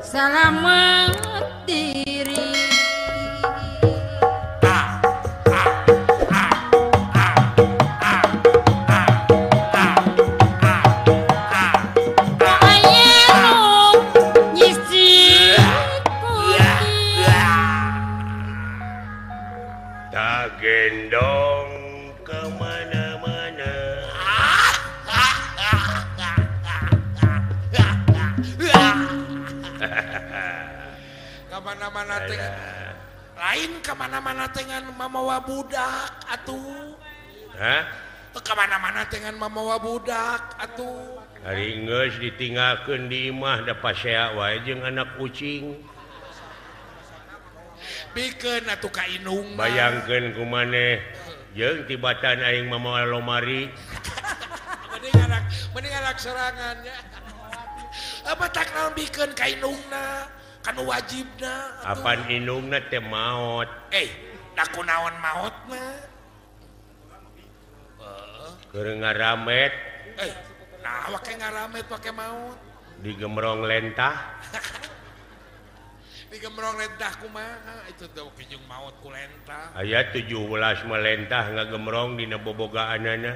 Salamet diri Tak gendong kemana-mana. Kemana-mana dengan lain kemana-mana dengan mamawa budak atuh. Hah? Kemana-mana dengan mamawa budak atuh. Hari geus ditinggalkeun di imah da pasea wae jeung anak kucing. Bikeun atuh ka indung. Bayangkeun ku maneh jeung tibatan aing mamawa lomari. Mending anak sorangannya. Apa tak naon bikeun ka indungna? Kan wajibna atuh. Apan indungna teh maot. Da kunaon maotna? Keur ngaramet. Nah wake ngaramet wake maot. Digemrong lentah. Digemrong lentah kumaha itu teh jeung maot ku lentah. Aya 17 melentah ngagemrong dina bobogaanana.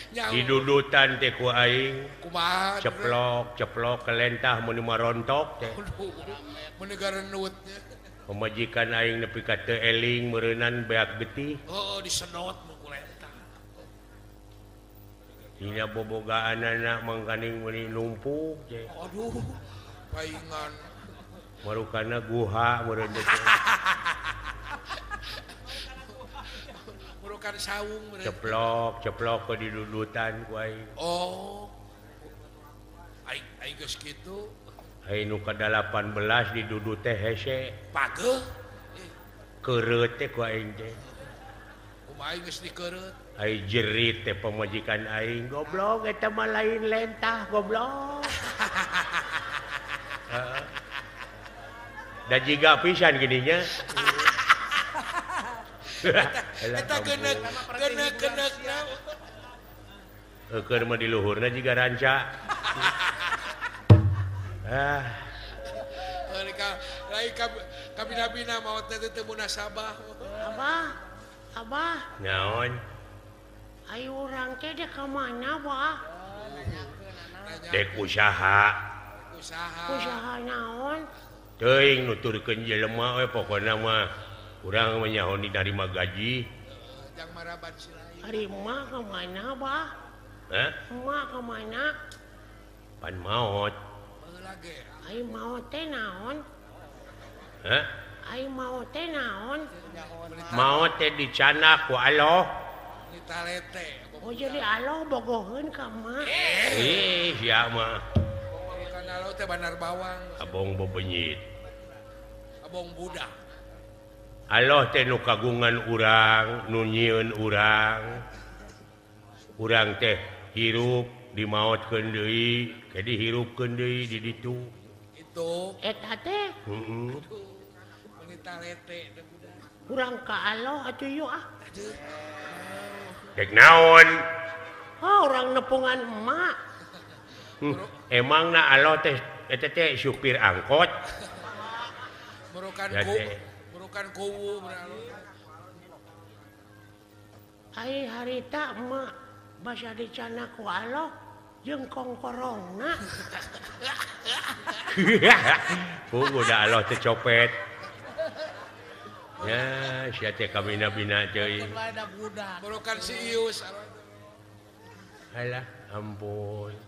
Didudutan teh ku aing. Kumaha? Ceplok, ceplok ke lentah mun marontok teh. Mun garenutnya. Pamajikan aing nepi ka teu eling meureunnan beak getih. Oh, disedot ku lentah. Dina bobogaanana mangkaning meuni numpuk teh. Aduh. Paingan marukana guha meureun teh. Marukan saung meureun. Ceplok, ceplok ke didudutan ku aing. Oh. Aing aing geus kitu. Aing nu ka-18 didudut teh hese. Pageuh. Keureut teh ku aing teh. Kumaha aing geus dikeureut? Aing jerit teh pamajikan aing, goblok eta mah lain lentah goblok. Da jiga pisan gininya. Eta geuneuk geuneuk geuneuk. Keur mah di luhurna jiga ranca. Ah. Lain kabina-bina maot teh teu munasabah. Abah, abah. Naon? Ayo urang teh dek ka mana, Bah? Dek usaha. Usaha naon? Teuing nuturkeun jelema we pokona mah urang mah nyaho dinarima gaji. Jang maraban si lain. Ari mah ka mana, Bah? Hah? Emak ka mana? Pan maot. Baheula ge. Ai maot teh naon? Hah? Ai maot teh naon? Maot teh dicanak ku Allah. Ditalete. Oh jadi Allah bogoheun ka emak. Ih, sia mah. Kalau teh bandar bawang. Abong bebenyit. Abong budak. Allah teh nu kagungan urang, nu nyieun urang. Urang teh hirup dimaotkeun deui, ke dihirupkeun deui di ditu. Itu. Eta teh. Heeh. Meuni talete teh budak. Urang ka Allah atuh yeuh ah. Aduh. Dek naon? Oh, urang nepungan emak. Emang na Allah teh eta teh supir angkot. Merukan ku, merukan kuwu Ai harita emak basa dicana ku Allah jeung kongkorongna. Puguh da Allah teh copet. Ya, sia teh kabina-bina teuing. Merukan si Ius. Alah, ampun.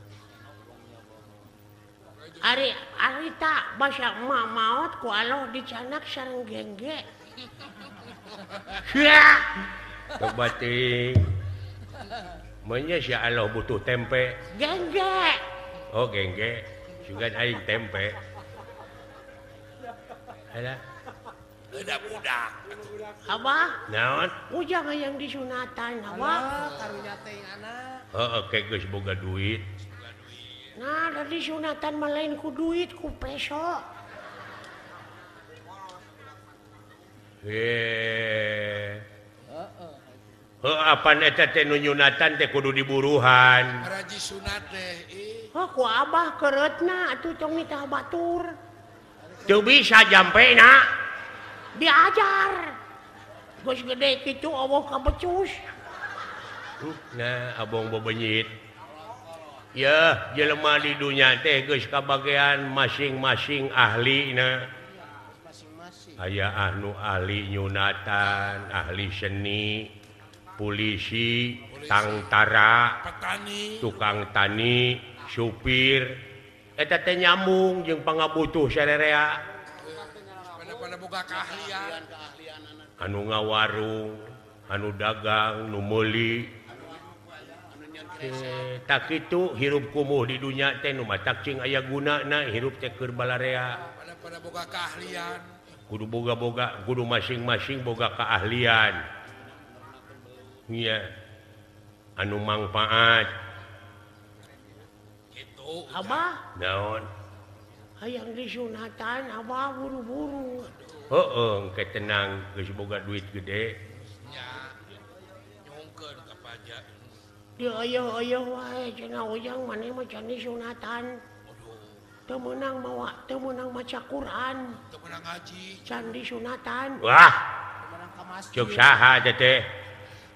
Ari harita basa emak maot ku Allah dicanak sareng gengge. Coba teuing. Menya si Allah butuh tempe. Gengge. Oh, gengge. Sugan aing tempe. Alah. Budak-budak. Abah? Naon? Ujang hayang disunatan, abah. Karunya teh anak. Heeh, ke geus boga duit. Nah, dari sunatan mah lain ku duit ku peso. Heuh, apan eta teh nu nyunatan teh kudu diburuhan. Raji sunat teh ih. Oh ku abah keretna atuh tong nitah batur. Teu bisa jampena. Diajar. Geus gede kitu eueuh kabecus. Nah, abong bebenyit. Ya, jelema di dunya teh geus kabagean masing-masing ahlina. Aya anu ahli nyunatan, ahli seni, polisi, tangtara, petani, tukang tani, supir. Eta teh nyambung jeung pangabutuh sarerea. Pada boga keahlian. Anu ngawarung, anu dagang, nu meuli. Tak kitu hirup kumuh di dunya teh nu matak cing aya gunana hirup teh keur balarea. Pada boga keahlian. Kudu boga-boga, kudu masing-masing boga keahlian. Iya. Anu mangpaat. Kitu. Abah? Naon? Hayang disunatan abah buru-buru. Heeh, engke tenang geus boga duit gede. Nya. Nyungkeun ka pajak. Di ayo-ayo wae cenah ujang maneh mah can disunatan. Teu meunang mawa, teu meunang maca Quran. Teu meunang ngaji. Can disunatan. Wah. Teu meunang ka masjid. Ceuk saha teh?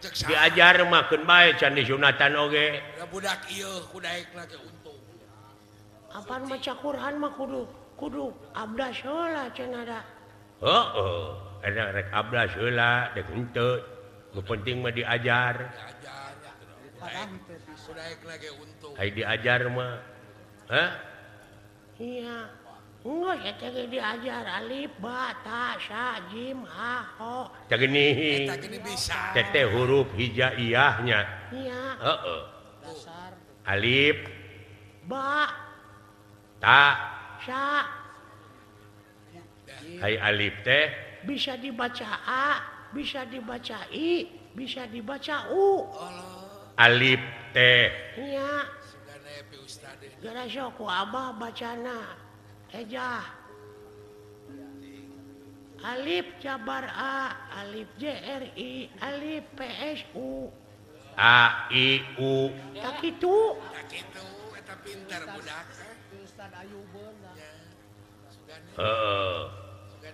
Diajar mah keun bae can disunatan oge. Da budak ieu kudaekna ge untung. Apaan maca Quran mah kudu abdas heula cenah da. Heeh, eta rek abdas heula dek henteu. Nu penting mah diajar. Diajar. Kudaekna ge untung. Ai diajar mah. Hah? Iya. Enggeus eta ge diajar alif ba ta sa jim ha ho. Tah geuning. Eta geuning bisa. Teteh huruf hijaiyahnya. Iya. Heeh. Dasar. Alif ba ta sa. Hai alif teh bisa dibaca a, bisa dibaca i, bisa dibaca u. Alif teh. Iya. Gara sok ku abah bacana ejah. Alif jabar a, alif J R I, alif P S U. A I U. Tak kitu. Tak kitu eta pintar budak. Ustad Ayubeun. Heeh.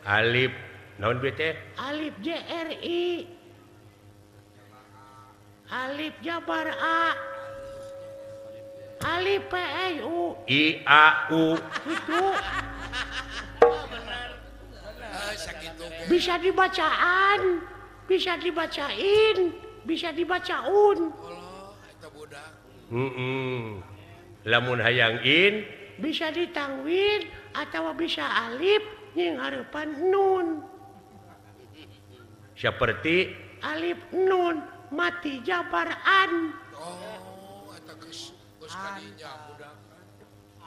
Alif naon duit teh? Alif J R I. Alif jabar a. Alif P S U. I A U. Itu. Bisa dibacaan, bisa dibacain, bisa dibacaun. Lamun hayang in bisa ditangwin atau bisa alif yang harapan nun. Seperti alif nun mati jabaran.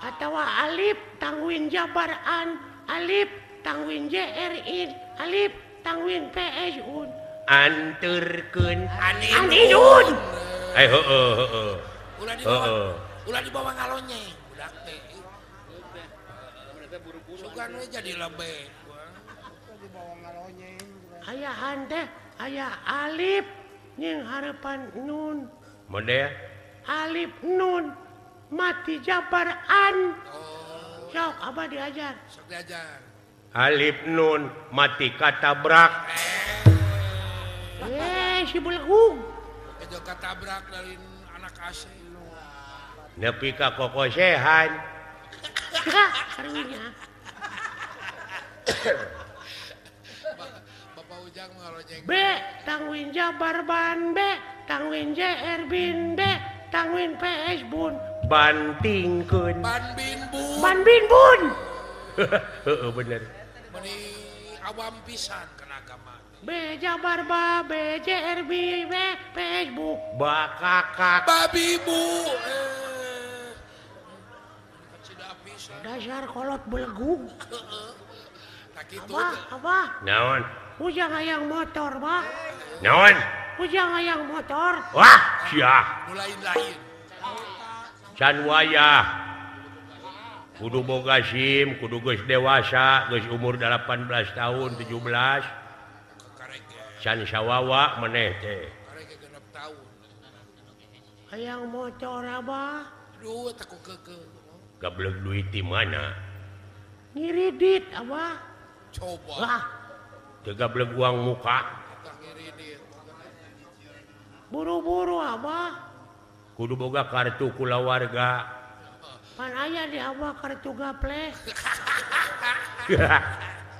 Atau alif tangwin jabaran, alif tangwin JRIN, alif tangwin PSUN. Anterkeun aninun. Eh heeh heeh. Ulah dibawa ngalonyeng budak teh. Sugan we jadi lebe. Ayahan teh aya alif jeung harapan nun. Model alif nun mati jabaran. Oh. Sok abah diajar. Sok diajar. Alif nun mati katabrak. Si belegug. Itu katabrak dari anak asing. Nepi ka kokosehan. Karunya. Bapak Ujang ngalonyeng. B tangwin jabar ban B, tangwin JR bin B, tangwin PS bun. Bantingkeun. Ban bin bun. Ban bin bun. Heeh bener. Meni awam pisan kana agama. B jabar ba B J R B B P S bu. Bakakak. Babi bu. Dasar kolot belegug. Tak kitu. Abah, abah. Naon? Ujang hayang motor, bah. Naon? Ujang hayang motor. Wah, sia. Nu lain-lain. Can wayah. Kudu boga SIM, kudu geus dewasa, geus umur 18 tahun, 17. Can sawawa maneh teh. Karek genep tahun. Hayang motor, abah. Aduh eta ku keukeuh. Gablek duit di mana? Ngiridit Abah. Coba. Lah, teu gablek uang muka. Eta ngiridit. Buru-buru Abah. Kudu boga kartu kulawarga. Pan aya di Abah kartu gaple.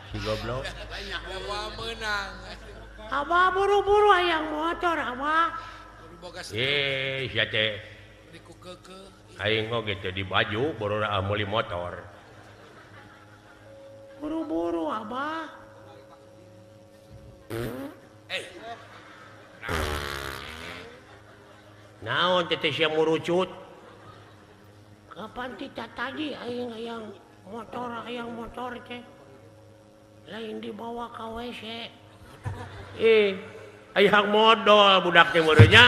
Si goblok. Moal meunang. Abah buru-buru hayang motor Abah. Kudu boga Eh, sia teh. di ku keukeuh. Aing oge teh di baju borora meuli motor. Buru-buru Abah. Eh, Naon teh sia murucut? Kapan kita tadi aing hayang motor teh. Lain dibawa ka WC. Eh, hayang modol budak teh meureun nya.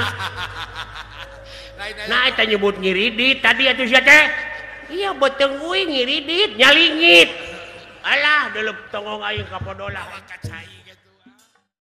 lain aya. Nah, eta nyebut ngiridit tadi atuh sia teh. Iya beuteung uing ngiridit nyalingit. Alah, delep tongong aing ka podolah. Ka cai.